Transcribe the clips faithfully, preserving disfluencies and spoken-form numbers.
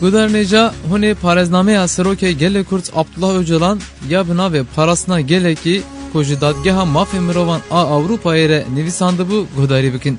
Guhdarên hêja, hûn ê parêznameya Serokê Gelê Kurd Abdullah Ocalan ya bi navê Parastina Gelekî ku ji Dadgeha Mafê Mirovan a Ewropayê re nivîsandibû guhdarî bikin.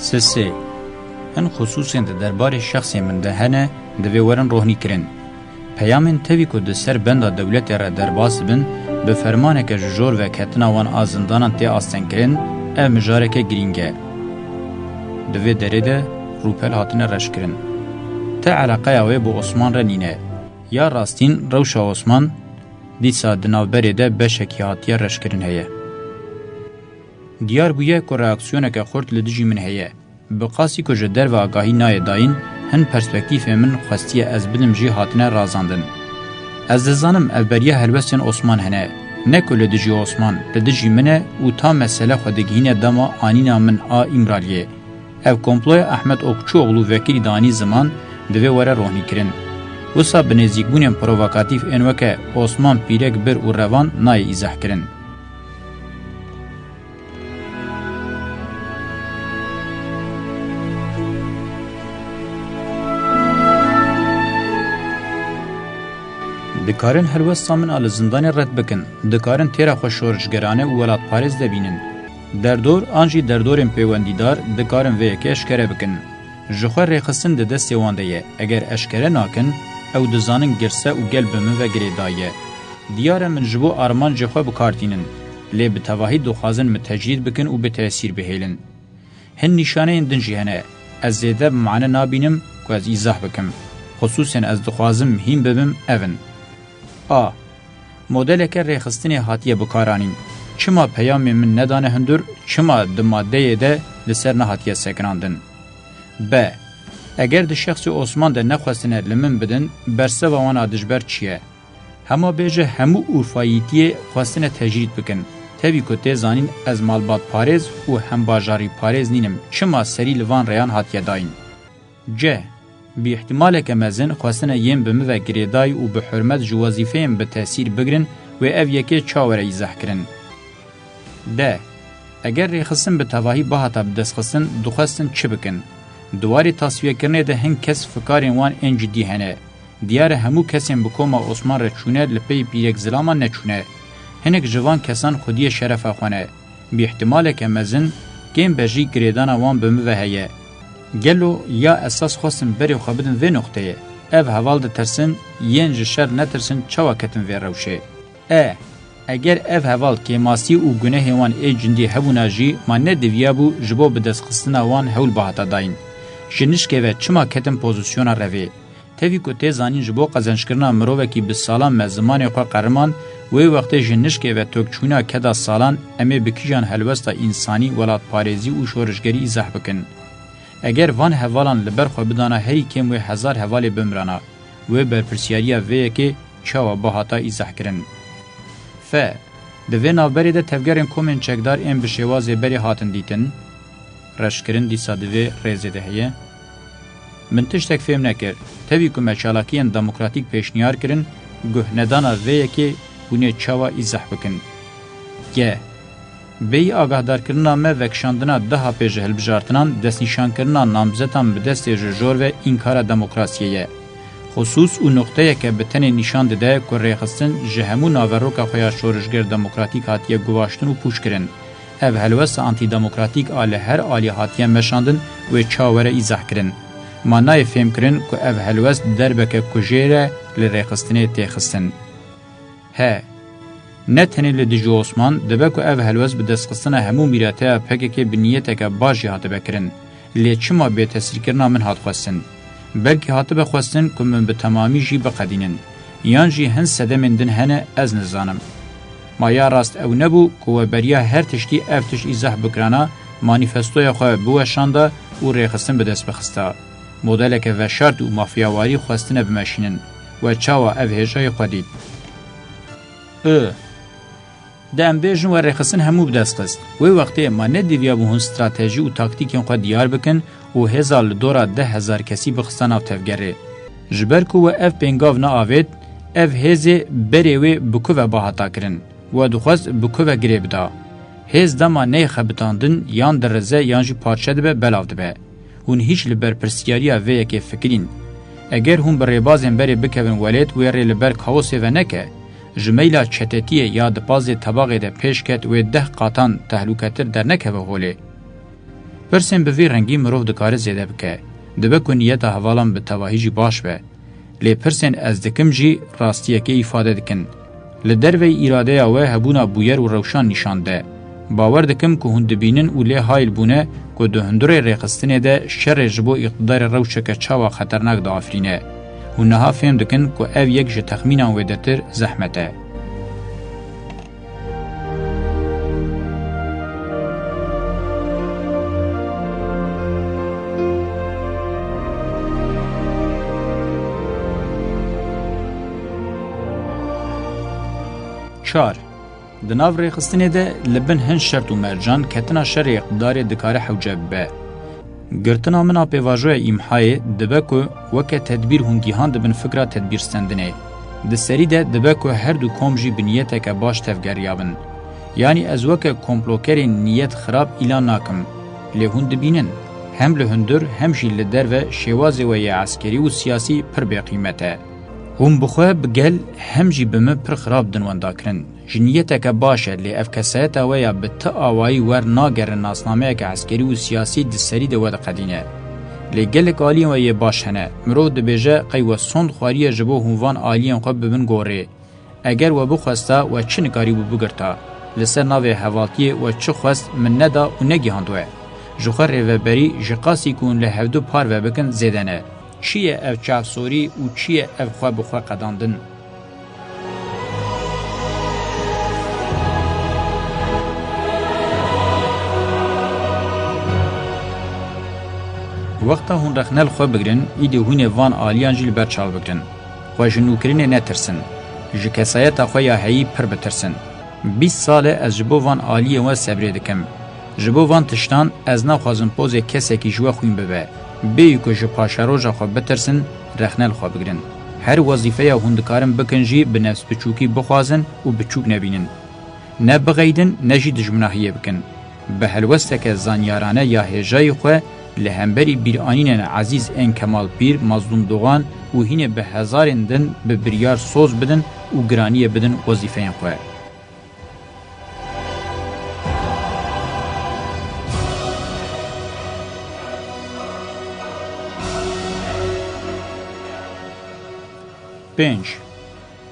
Sisê. Hin xusûsên di derbarê şexsê min de hene, divê werin rohnîkirin. Peyamên tevî ku di ser benda dewletê re derbas bin, bi fermaneke ji jor veketina wan a zindanan tê astengkirin, ev mijareke girîng e. Di vê derê de rûpel hatine reşkirin. Ti eleqeya wê bi Osman re nîne. Ya rastîn rewşa Osman dîsa di navberê de beşekî hatiye reşkirin heye. Diyar bûye ku reaksiyoneke xurt li dijî min heye. Bi qasî ku ji derve agahî nayê dayîn, hin perspektîfê min xwestiye ez bidim jî hatine razandin. Ez dizanim ev beriya helwestên Osman hene, ne ku li dijî Osman, li dijî min e û ta mesele xwe digihîne dema anîna min a Îmraliyê. Ev komploya Ehmed Okçuoglu vekirî danî ziman divê were rohnîkirin. Wisa bi nêzîkbûnên provokatîf ên weke Osman Pîrek Bir û Revan nayê îzehkirin. Dikarin helwesta min a li zindanê red bikin, dikarin têra xwe şorişgerane û welatparêz de bînin. Derdor an jî derdorên pêwendîdar dikarin vê yekê eşkere bikin. Ji xwe rêxistin di destê wan de ye, eger eşkere nakin, ew dizanin girse û gel bi min ve girêdayî ye. Diyar e min ji bo armancê xwe bi kar tînin, lê bi tevahî dixwazin min tecrîd bikin û bi tesîr bihêlin. Hin nîşaneyên din jî hene, ez zêde bi mane nabînim ku ez îzah bikim. Xusûsên ez dixwazim hîn bibim ev in. A. Modeleke rêxistinê hatiye bikaranîn. Çima peyamên min nedane hundir, çima di madeyê de li ser nehatiye sekinandin? B. Eger di şexsê Osman de nexwestine li min bidin, berseva wan a dijber çi ye? Hema bêje hemû Urfayîtiyê xwestine tecrîd bikin. Tevî ku tê zanîn ez malbatparêz û hembajarîparêz nînim, çima serî li van rêyan hatiye dayîn? C. Bi îhtimaleke mezin xwestine yên bi min ve girêdayî û bi hurmet ji wezîfeyên bi tesîr bigirin wê ev yekê ça were îzehkirin. D. Eger rêxistin bi tevahî bihata bidestxistin, dixwestin çi bikin? Di warê tasfiyekirinê de hin kes fikarên wan ên cidî hene. Diyar e hemû kesên bi koma Osman re çûne li pey Pîrek Zilaman neçûne. Hinek ji van kesan xwediyê şerefa xwe ne. Bi îhtimaleke mezin kêm be jî girêdana wan bi min ve heye. Gelo ya esas xwestin berê xwe bidin vê noqteyê? Ev heval ditirsin, yên ji şer netirsin çawa ketin vê rewşê? E. Eger ev heval kêmasî û gunehê wan ê cindî hebûna jî, ma nediviyabû ji bo bidestxistina wan hewl bihata dayîn? Ji nişkê ve çima ketin pozisyona revê? Tevî ku tê zanîn ji bo qezençkirina mirovekî bi salan me zimanê xwe qerimand, wê wextê ji nişkê ve tokçûna keda salan em ê bi kîjan helwesta însanî, welatparêzî û şorişgerî îzah bikin? Eger van hevalan li ber xwe bidana herî kêm wê hezar hevalê bimirana, wê berpirsiyariya vê yekê çawa bihata îzahkirin? F. Di vê navberê de tevgerên komên çekdar ên bi şêwazê berê hatin dîtin. Reşkirin dîsa di vê rêzê de heye. Min tiştek fêm nekir. Tevî ku me çalakiyên demokratîk pêşniyar kirin, guhnedana vê yekê hûn ê çawa îzah bikin? G. Bêyî agahdarkirina me vekişandina daha pê ji hilbijartinan, destnîşankirina namzetan bi destê ji jor ve înkara demokrasiyê ye. Xusûs û nuqteyeke bi tenê nîşan dide ku rêxistin ji hemû naveroka xwe ya şorişger demokratîk hatiye guvaştin û pûçkirin. Ev helwesta antîdemokratîk a li her alî hatiye meşandin wê çawa were îzahkirin? Ma nayê fêmkirin ku ev helwest derbeke kujêr e li rêxistinê tê xistin? He. Ne tenê li dijî Osman, dibe ku ev helwest bi destxistina hemû mîreteya P K K bi niyeteke baş jî hatibe kirin. Lê çima bêtesîrkirina min hat xwestin? Belkî hatibe xwestin ku min bi temamî jî biqedînin. Yan jî hin sedemên din hene, ez nizanim. Ma ya rast ew nebû ku we beriya her tiştî ev tişt îzah bikirana, manîfestoya xwe biweşanda û rêxistin bi dest bixista? Modeleke veşart û mafyawarî xwestine bimeşînin. We çawa ev hêjayê xwe dît? I. De em bêjin we rêxistin hemû bi dest xist. Wê wextê ma nediviyabû hûn stratejî û taktîkên xwe diyar bikin û hêza li dora deh hezar kesî bixista nav tevgerê? Ji ber ku we ev pêngav neavêt, ev hêzê berê wê bi ku ve bahata kirin? We dixwest bi ku ve girê bida? Hêz dema neyê xebitandin yan dirize yan jî parçe dibe, belav dibe. Hûn hîç li berpirsiyariya vê yekê fikirîn. Eger hûn bi rêbazên berê bikevin welêt, wê rê li ber kaosê ve neke. Ji meyla çetetiyê ya di pazê tebaxê de pêş ket wê deh qatan tehlûketir dernekeve holê. Pirsên bi vî rengî mirov dikare zêde bike. Dibe ku niyeta hevalan bi tevahî jî baş be. Lê pirsên ez dikim jî rastiyekê îfade dikin. Li derveyî îradeya we hebûna bûyer û rewşan nîşan de. Bawer dikim ku hûn dibînin û lê hayl bûne ku di hundirê rêxistinê de şerê ji bo îqtidarê rewşeke çawa xeternak diafirîne. Hûn niha fêm dikin ku ev yek ji texmînan wêdetir zehmet e. Çar. Di nav rêxistinê de li bin hin şert û mercan ketina şerê îqtidarê dikare hewce bibe. Girtina min a pêvajoya îmhayê dibe ku weke tedbîr hûn gihandibin fikra tedbîrstendinê. Di serî de dibe ku her du kom jî bi niyeteke baş tevgeriyabin. Yanî ez weke komplokerên niyet xirab îlan nakim. Lê hûn dibînin, hem li hundir hem jî li derve şêwazê we yê eskerî û siyasî pir bêqîmet e. Hûn bi xwe, bi gel hem jî bi min pir xirab din wendakirin. Ji niyeteke baş e, lê ev kesayeta we ya bi ti awayî wer nagerin nasnameyeke eskerî û siyasî di serî de we diqedîne. Lê gelek aliyên we yê baş hene. Mirov dibêje qey we sond xwariye ji bo hûn van aliyên xwe bibin gorê. Eger we bixwesta, we çi nikarîbû bigirta? Li ser navê hevaltiyê we çi xwest min neda û negihand we. Ji xwe rêveberî ji qasî ku hûn li hevdu parve bikin zêde ne. Çi ye ev çavsorî û çi ye ev xwe bi xwe qedandin? Wexta hûn rexne li xwe bigrin, îdî hûn ê van aliyan jî li ber çav bigrin. Xwe ji nûkirinê netirsin. Ji kesayeta xwe ya heyî pir bitirsin. Bîst sal e ez ji bo van aliyên we sebrê dikim. Ji bo van tiştan ez naxwazim pozê kesekî ji we xwîn bibe. Bêyî ku ji paşeroja xwe bitirsin, rexne li xwe bigrin. Her wezîfeya hûn dikarin bikin jî bi nefsbiçûkî bixwazin û biçûk nebînin. Ne bixeydin, ne jî dijminahiyê bikin. Bi helwesteke zanyarane ya hêjayî xwe li hemberî bîranînên ezîz ên Kemal Pîr, Mazlûm Dogan û hînê bi hezarên din bi biryar soz bidin û giraniyê bidin wezîfeyên xwe. Pênc.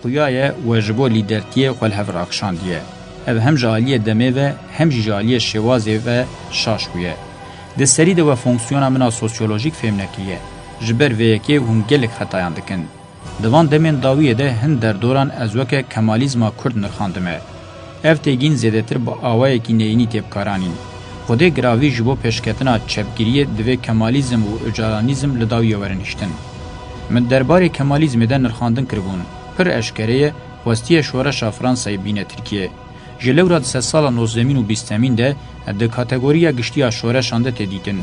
Xuya ye we ji bo lîdertiyê xwe li hev rakişandiye. Ev hem ji aliyê demê ve hem jî ji aliyê şêwazê ve şaş bûye. Di serî de we fonksiyona min a sosyolojîk fêm nekiriye. Ji ber vê yekê hûn gelek xetayan dikin. Di van demên dawiyê de hin derdoran ez weke Kemalîzma Kurd nirxandime. Ev têgîn zêdetir bi awayekî neyînî tê bikaranîn. Xwedê giravî ji bo pêşketina çepgiriyê divê Kemalîzm û Ocalanîzm li dawiyê werin hiştin. Min derbarê Kemalîzmê de nirxandin kiribûn. Pir eşkere ye, xwestiye şoreşa Fransayê bîne Tirkiyê. Ji lewra di sedsala nozdemîn û bîstemîn de di kategoriya giştî ya şoreşan de tê dîtin.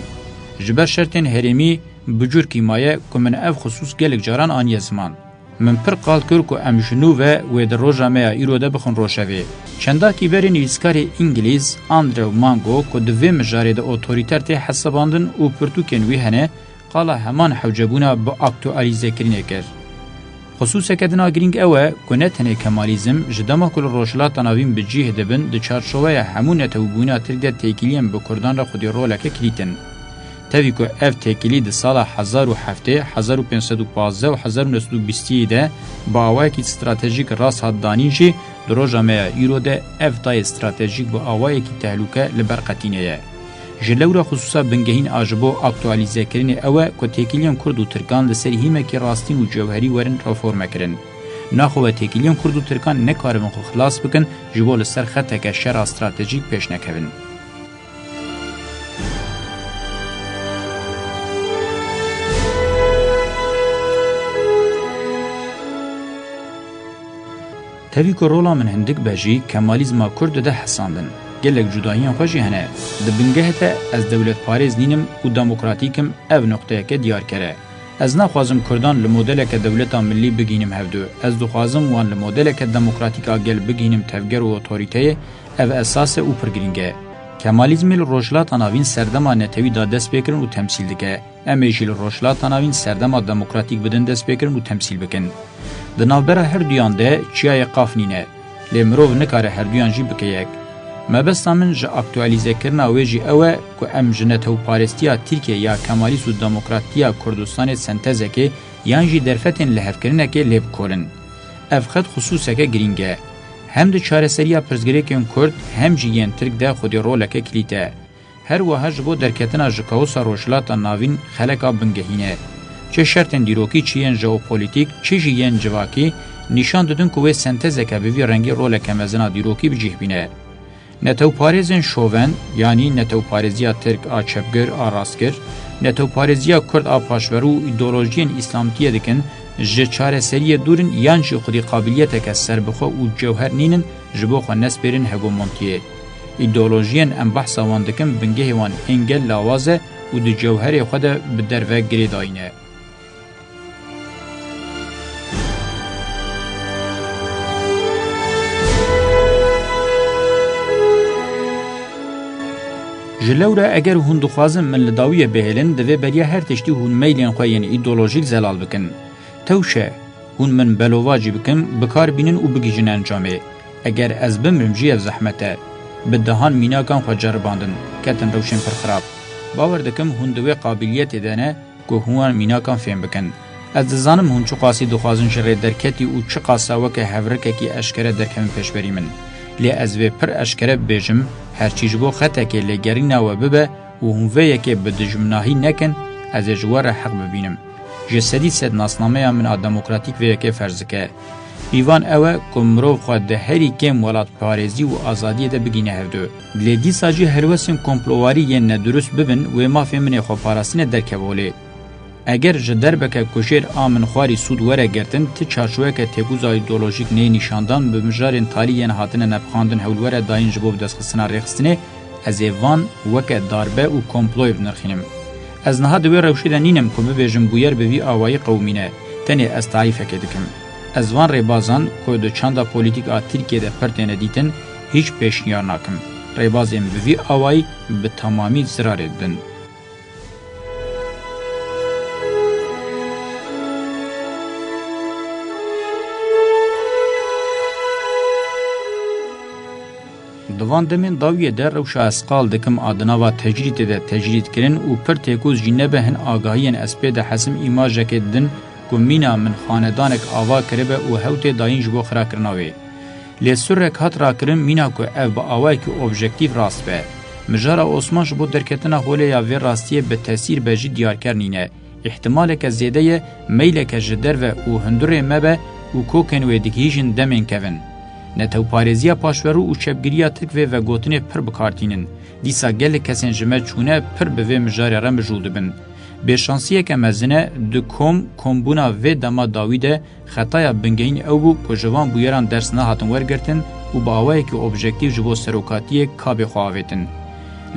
Ji ber şertên herêmî bi cûrkî maye ku min ev xisûs gelek caran aniye ziman. Min pir qal kir ku em ji nû ve wê di roja me ya îro de bixin rojevê. Çendakî berê nivîskarê îngilîz Andrew Mango ku di vê mijarê de otorîter tê hesabandin û pirtûkên wî hene, qala heman hewcebûna bi aktualîzekirinê kir. Xisûseke din a girîng ew e ku ne tenê Kemalîzm, ji dema ku li Rojhilata Navîn bi cih dibin, di çarçoveya hemû netewbûna Tirk de têkiliyên bi Kurdan re xwedî roleke kilît in. Tevî ku ev têkilî di sala hezar û heftê, hezar û pênc sed û pazdeh û hezar û neh sed û bîstî de bi awayekî stratejîk rast hat danîn jî, di roja me ya îro de ev tayê stratejîk bi awayekî tehlûke li ber qetînê ye. Ji lewra xisûsa bingehîn a ji bo aktualîzekirinê ew e ku têkiliyên Kurd û Tirkan li ser hîmekî rastîn û cewherî werin reformekirin. Naxwe we têkiliyên Kurd û Tirkan nekaribin xwe xilas bikin ji bo li ser xeteke şera stratejîk pêş nekevin. Tevî ku rola min hindik be jî, Kemalîzma Kurd dide hesandin. Gelek cudahiyên xwe jî hene. Di bingehê de ez dewletparêz nînim û demokratîk im, ev noqteyeke diyarker e. Ez naxwazim Kurdan li modeleke dewleta millî bigihînim hevdu. Ez dixwazim wan li modeleke demokratîk a gel bigihînim tevger û otorîteyê, ev esas e û pir girîng e. Kemalîzmê li Rojhilata Navîn serdema netewî da dest pê kirin û temsîl dike. Em ê jî li Rojhilata Navîn serdema demokratîk bidin dest pê kirin û temsîl bikin. Di navbera her duyan de çiyayê qaf nîne. Lê mirov nikare herduyan jî bike yek. Mebesta min ji aktualîzekirina wê jî ew e ku em ji netewparêstiya Tirkiye ya kemalîst û demokratiya Kurdistanê sentezekê yan jî derfetên lihevkirinekê lê bikolin. Ev xet xisûseke girîng e. Hem di çareseriya pirsgirêkên Kurd hem jî yên Tirk de xwedî roleke kilît e. Her wiha ji bo derketina ji kaosa Rojhilata Navîn xeleka bingehîn e. Çi şertên dîrokî, çi yên jeopolîtîk, çi jî yên civakî nîşan didin ku wê sentezeke bi vî rengî roleke mezin a dîrokî bi cih bîne. Netewparêzên şoven, yanî netewparêziya Tirk a çepgir, a rastgir, netewparêziya Kurd a paşverû û îdeolojiyên îslamtiyê dikin, ji çareseriyê dûr in yan jî xwedî qabiliyeteke serbixwe û cewher nînin ji bo xwe nespêrin hegemontiyê. Îdeolojiyên em behsa wan dikin, bingehê wan ên gel lawaz e û di cewherê xwe de bi derve girêdayî ne. Ji lewra eger hûn dixwazin min li dawiyê bihêlin, divê beriya her tiştî hûn meylên xwe yên îdeolojîk zelal bikin. Tewşe, hûn min belovajî bikin, bi kar bînin û bigihîjin encamê. Eger ez bimirim jî ev zehmet e. Bi dehan mînakan xwe ceribandin, ketin rewşên pir xirab. Bawer dikim hûn di wê qabiliyetê de ne ku hûn wan mînakan fêm bikin. Ez dizanim hûn çiqasî dixwazin ji rê derketî û çiqasa weke hevrikekî eşkere derkevin pêşberî min. Lê ez vê pir eşkere bibêjim, herçî ji bo xetekê lêgerîna we bibe û hûn vê yekê bi dijminahî nekin, ez ê ji we re heq bibînim. Ji sedî sed nasnameya min a demokratîk vê yekê ferz dike. Pîvan ew e ku mirov xwe di herî kêm welatparêzî û azadiyê de bigîne hevdu. Lê dîsa jî helwestên komplowarî yên nedurust bibin, wê mafê min ê xweparastinê derkeve holê. Eger ji derbeke ku jêr a min xwarî sûd were girtin, ti çarçoweke têkoza îdeolojîk neyê nîşandan, bi mijarên talî yên hatine nepixandin hewl were dayîn ji bo bidestxistina rêxistinê, ez ê van weke darbe û komployê binirxînim. Ez niha di wê rewşê de nînim ku bibêjim bûyer bi vî awayî qewimîne. Tenê ez tarîfekê dikim. Ez van rêbazan ku di çanda polîtîk a Tirkiyê de pir têne dîtin, hîç pêşniyar nakim. Rêbazên bi vî awayî bi temamî zirarê didin. Di van demên dawiyê de rewşa ez qal dikim a di nava tecrîdê de tecrîd kirin û pir têkoz jî nebe hin agahiyên ez pê de hesim îmajekê didin ku mîna min xanedanek ava kiribe û hew tê dayîn ji bo xirakirina wê. Lê sirrek hat rakirin mîna ku ev bi awayekî objektîf rast be. Mijara Osman ji bo derketina holê ya vê rastiyê bi tesîr be jî diyarker nîne. Îhtimaleke zêde ye meyleke ji derve û hundurê me be û kokên wê digihîjin demên kevin. Netewparêziya paşverû û çepgiriya Tirk vê vegotinê pir bi kar tînin. Dîsa gelek kesên ji me çûne pir bi vê mijarê re mijûl dibin. Bêşansiyeke mezin e, di kom, kombûna vê dema dawî de xetaya bingehîn ew bû ku ji van bûyeran ders nehatin wergirtin û bi awayekî objektîf ji bo serokatiyê kabê xwe avêtin.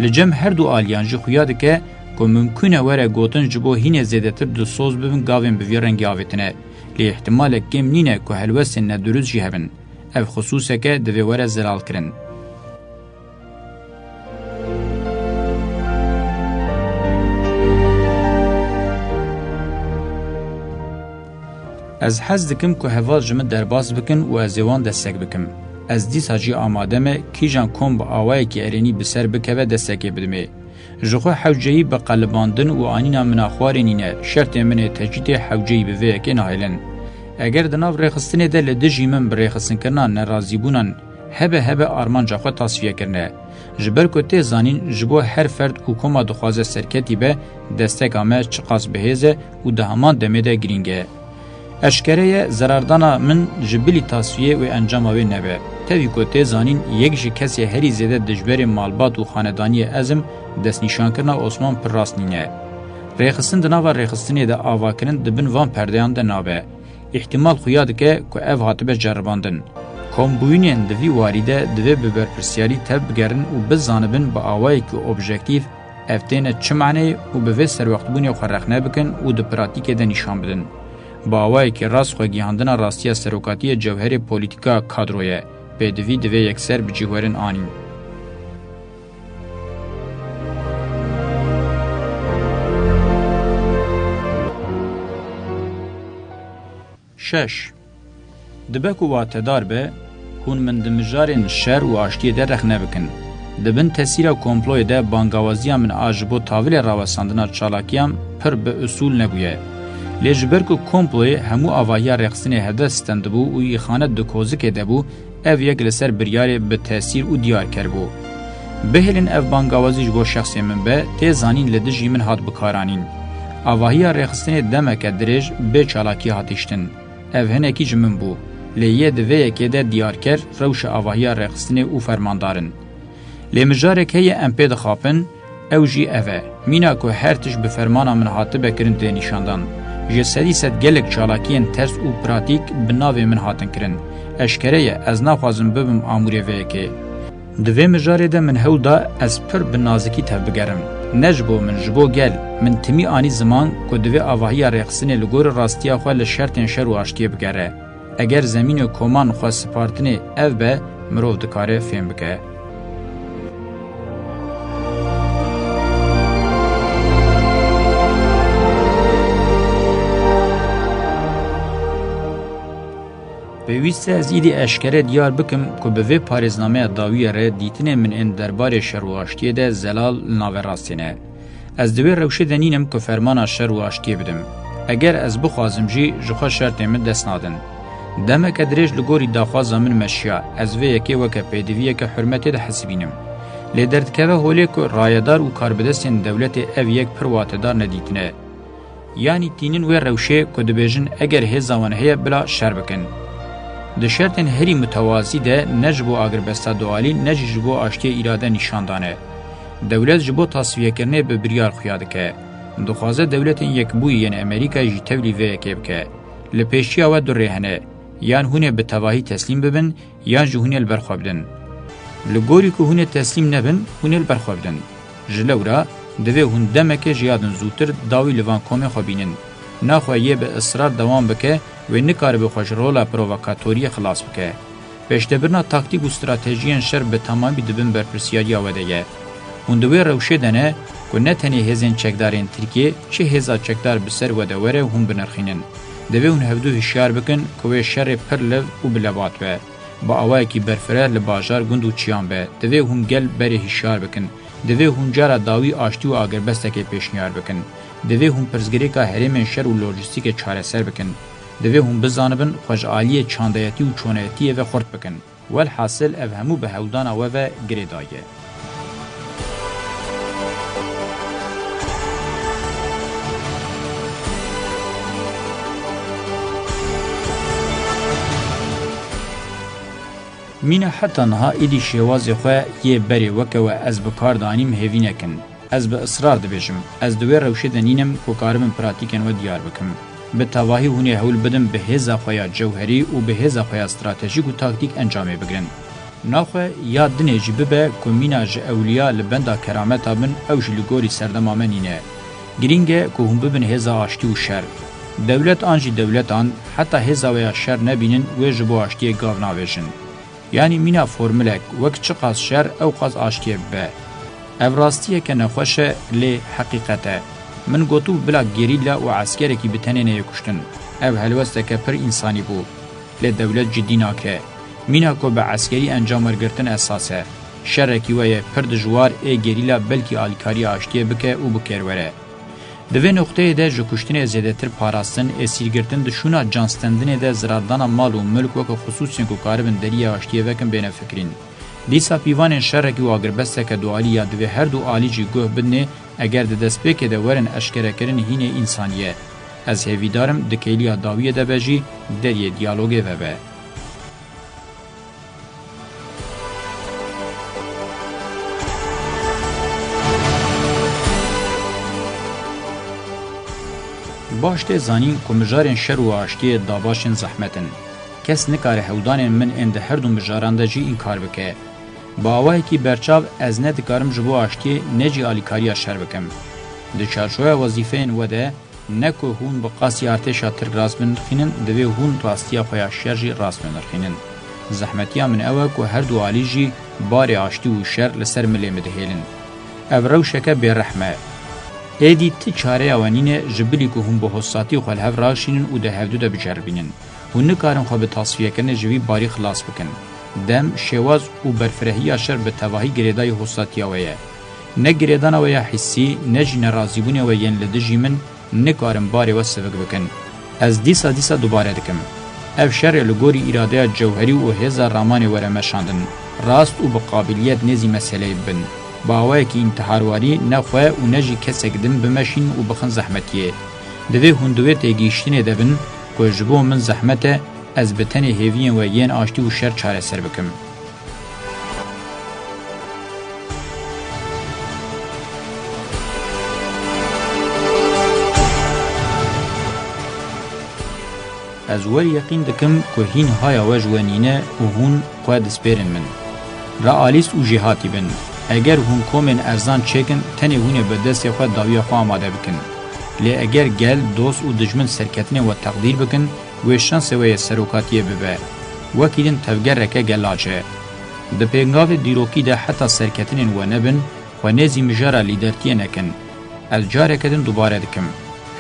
Li cem her du aliyan jî xuya dike ku mimkûn e were gotin ji bo hînê zêdetir dilsoz bibin gavên bi vî rengî avêtine. Lê îhtimalek kêm nîne ku helwestên nedurust jî hebin. Ev xisûseke divê were zelalkirin. Ez hez dikim ku heval ji min derbas bikin û ez ê wan destek bikim. Ez dîsa jî amade me kîjan kom bi awayekî erênî bi ser bikeve destekê bidimê. Ji xwe hewceyî bi qelibandin û anîna min a xwarê nîne, şertên min ê tecrîdê hewceyî bi vê yekê nahêlin. Eger di nav rêxistinê de li dijî min bi rêxistinkirina nerazîbûnan hebe hebe armanca xwe tasfiye kirine. Ji ber ku tê zanîn ji bo her ferd û koma dixwaze serketî be, desteka me çiqas bi hêz e û di heman demê de girîng e. Eşkere ye, zerardana min ji bilî tasfiyê wê encama wê nebe. Tevî ku tê zanîn, yek ji kesê herî zêde dijberê malbat û xanedaniyê ez im, destnîşankirina Osman pir rast nîne. Rêxistin di nava rêxistinê de avakirin di bin van perdeyan de nabe. Îhtimal xuya dike ku ev hatibe ceribandin. Kombûyînên di vî warî de divê bi berpirsiyarî tevbigerin û bizanibin bi awayekî objektîf ev têne çi maneyê û bi vê serwextbûnê xwe rexne bikin û di pratîkê de nîşan bidin. Bi awayekî rast xwegihandina rastiya serokatiya cewherê polîtîka kadro ye. Pêdivî divê yekser bi cî werin anîn. Şeş. Dibe ku watedar be, hûn min di mijarên şer û aştiyê de rexne bikin. Di bin tesîra komployê de bangawaziya min a ji bo tavilê rawestandina çalakiyan pir bi usûl nebûye. Lê ji ber ku komployê hemû avahiya rêxistinê hevde stendibû û îxanet di kozikê de bû, ev yek li ser biryarê bi tesîr û diyarker bû. Bihêlin ev bangawazî ji bo şexsê min be, tê zanîn li dijî min hat bikaranîn. Avahiya rêxistinê demeke dirêj bê çalakî hat hiştin. Ev hinekî ji min bû, lê yê di vê yekê de diyarker rewşa avahiya rêxistinê û fermandar in. Lê mijarek heye em pê dixapin, ew jî ev e, mîna ku her tişt bi fermana min hatibe kirin tê nîşandan. Ji sedî sed gelek çalakiyên ters û pratîk bi navê min hatin kirin. Eşkere ye, ez naxwazim bibim amûrê vê yekê. Di vê mijarê de min hewl da ez pir bi nazikî tevbigerim. Ne ji bo min, ji bo gel, min timî anî ziman ku divê avahiya rêxistinê li gorî rastiya xwe li şertên şer û aştiyê bigere. Eger zemînê koman xwe spartinê ev be, mirov dikare fêm bike. Pêwîst e ez îdî eşkere diyar bikim ku bi vê parêznameya dawiyê re dîtinên min ên derbarê şer û aştiyê de zelal li naverastê ne. Ez di wê rewşê de nînim ku fermana şer û aştiyê bidim. Eger ez bixwazim jî, ji xwe şertên min dest nadin. Demeke dirêj li gorî daxwaza min meşiya, ez vê yekê weke pêdiviyeke hurmetê dihesibînim. Lê derdikeve holê ku rayedar û karbidestên dewletê ev yek pir watedar nedîtine. Yanî tînin wê rewşê ku dibêjin eger hêza wan heye bila şer bikin. Di şertên herî mutewazî de ne ji bo agirbesta dualî ne jî ji bo aştiyê îrade nîşan dane. Dewlet ji bo tasfiyekirinê bi biryar xuya dike. Dixwaze dewletên yekbûyî yên Amerîkayê jî tevlî vê yekê bike. Li pêşiya we du rê hene. Yan hûn ê bi tevahî teslîm bibin, yan jî hûn ê li ber xwe bidin. Li gorî ku hûn ê teslîm nebin, hûn ê li ber xwe bidin. Ji lewra, divê hûn demeke ji ya din zûtir dawî li van komên xwe bînin. Naxwe yê bi israr dewam bike, wê nikaribe xwe ji rola provokatoriyê xilas bike. Pêşdebirina taktîk û stratejiyên şer bi temamî di bin berpirsiyariya we de ye. Hûn di wê rewşê de ne ku ne tenê hêzên çekdarên Tirkiyê, çi hêza çekdar bi ser we de were hûn binirxînin. Divê hûn hevdu hişyar bikin ku wê şerê pir liv û bi lebat be. Bi awayekî berfireh li bajar, gund û çiyan be. Divê hûn gel berê hişyar bikin. Divê hûn cara dawî aştî û agirbestekê pêşniyar bikin. Divê hûn pirsgirêka herêmên şer û lojîstîkê çareser bikin. Divê hûn bizanibin xwe ji aliyê çandeyetî û çoneyetiyê ve xurt bikin. Welhasil ev hemû bi hewldana we ve girêdayî ye. Mîna heta niha êdî şêwazê xwe yê berê weke we ez bi kar danîm hêvî nekin. Ez bi israr dibêjim, ez di wê rewşê de nînim ku karibim pratîkên we diyar bikim. Bi tevahî hûn ê hewl bidin bi hêza xwe ya cewherî û bi hêza xwe ya stratejîk û taktîk encamê bigirin. Naxwe ya dinê jî bibe ku mîna ji ewliya li benda kerameta bin, ew jî li gorî serdema me nîne. Girîng e ku hûn bibin hêza aştî û şer. Dewlet an jî dewletan, heta hêza we ya şer nebînin, wê ji bo aştiyê gav navêjin. Yanî mîna formulek, wek çiqas şer, ewqas aştiyê bibe. Ev rastiyeke nexweş e, lê heqîqet e. Min gotibû bila gerîla û eskerekî bi tenê neyê kuştin. Ev helwesteke pir însanî bû. Lê dewlet cidî nake. Mîna ku bi eskerî encam wergirtin esas e. Şerekî we yê pir dijwar ê gerîla belkî alîkariya aştiyê bike û bi kêr were. Di vê noqteyê de ji kuştinê zêdetir parastin, êsîrgirtin, di şûna canstendinê de zirardana mal û milk weke xisûsiyên ku karibin deriyê aştiyê vekin bêne fikirîn. Dîsa pîvanên şerekî û agirbesteke dualî ya divê her du alî jî guh bidinê, eger di destpêkê de werin eşkerekirin hînê însanî ye. Ez hêvîdar im di kêliya dawiyê de be jî deriyê diyalogê vebe. Baş tê zanîn ku mijarên şer û aştiyê dabaşên zehmet in. Kes nikare hewldanên min ên di her du mijaran de jî înkar bike. Bi awayekî berçav ez ne dikarim ji bo aştiyê ne jî alîkariya şer bikim. Di çarçoveya wezîfeyên we de ne ku hûn bi qasî artêşa Tirk rast binirxînin, divê hûn rastiya xwe ya şer jî rast binirxînin. Zehmetiya min ew e ku her du alî jî barê aştî û şer li ser milê min dihêlin. Ev rewşeke bêrehm e. Êdî ti çareya we nîne ji bilî ku hûn bi hosatî xwe li hev raşînin û di hevdu de biceribînin. Hûn nikarin xwe bi tasfiyekirinê ji vî barî xilas bikin. Dem, şêwaz û berfirehiya şer bi tevahî girêdayî hosatiya we ye. Ne girêdana we ya hissî, ne jî nerazîbûnê we yên li dijî min nikarin barê we sivik bikin. Ez dîsa dîsa dubare dikim. Ev şer e li gorî îradeya cewherî û hêza ramanê were meşandin. Rast û bi qabiliyet nêzî meseleyê bibin. Bi awayekî întiharwarî ne xwe û ne jî kesek din bimeşînin û bixin zehmetiyê. Divê hûn di wê têgihiştinê de bin ku ji bo min zehmet e ez bi tenê hêviyên we yên aştî û şer çareser bikim. Ez wer yeqîn dikim ku hîn haya we ji we nîne û hûn xwe dispêrin min. Realîst û jêhatî bin. Eger hûn komên erzan çêkin, tenê hûn ê bi destê xwe dawiya xwe amade bikin. Lê eger gel, dost û dijmin serketinên we teqdîr bikin, wê şansê we yê serokatiyê bibe. Wekî din tevgereke gelac e. Di pêngavê dîrokî de heta serketinên we nebin, xwe nêzî mijara lîdertiyê nekin. Ez careke din dubare dikim.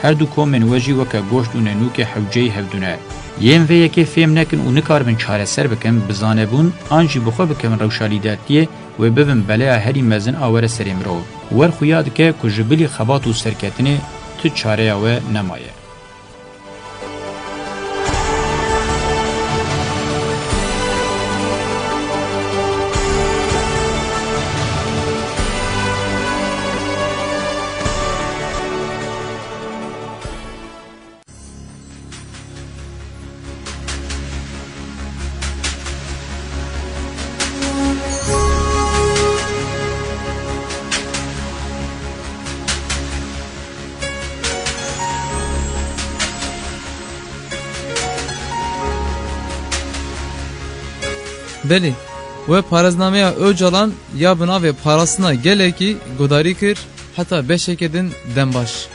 Her du komên we jî weke goşt û nenûkê hewceyî hevdû ne. Yên vê yekê fêm nekin û nikaribin çareser bikin, bi zanebûn an jî bi xwe bikevin rewşa lîdertiyê, wê bibin beleya herî mezin a were serê mirov. Wer xuya dike ku ji bilî xebat û serketinê tu çareya we nemaye. Belê, we parêznameya Ocalan ya bi navê Parastina Gelekî guhdarî kir, heta beşeke din dem baş.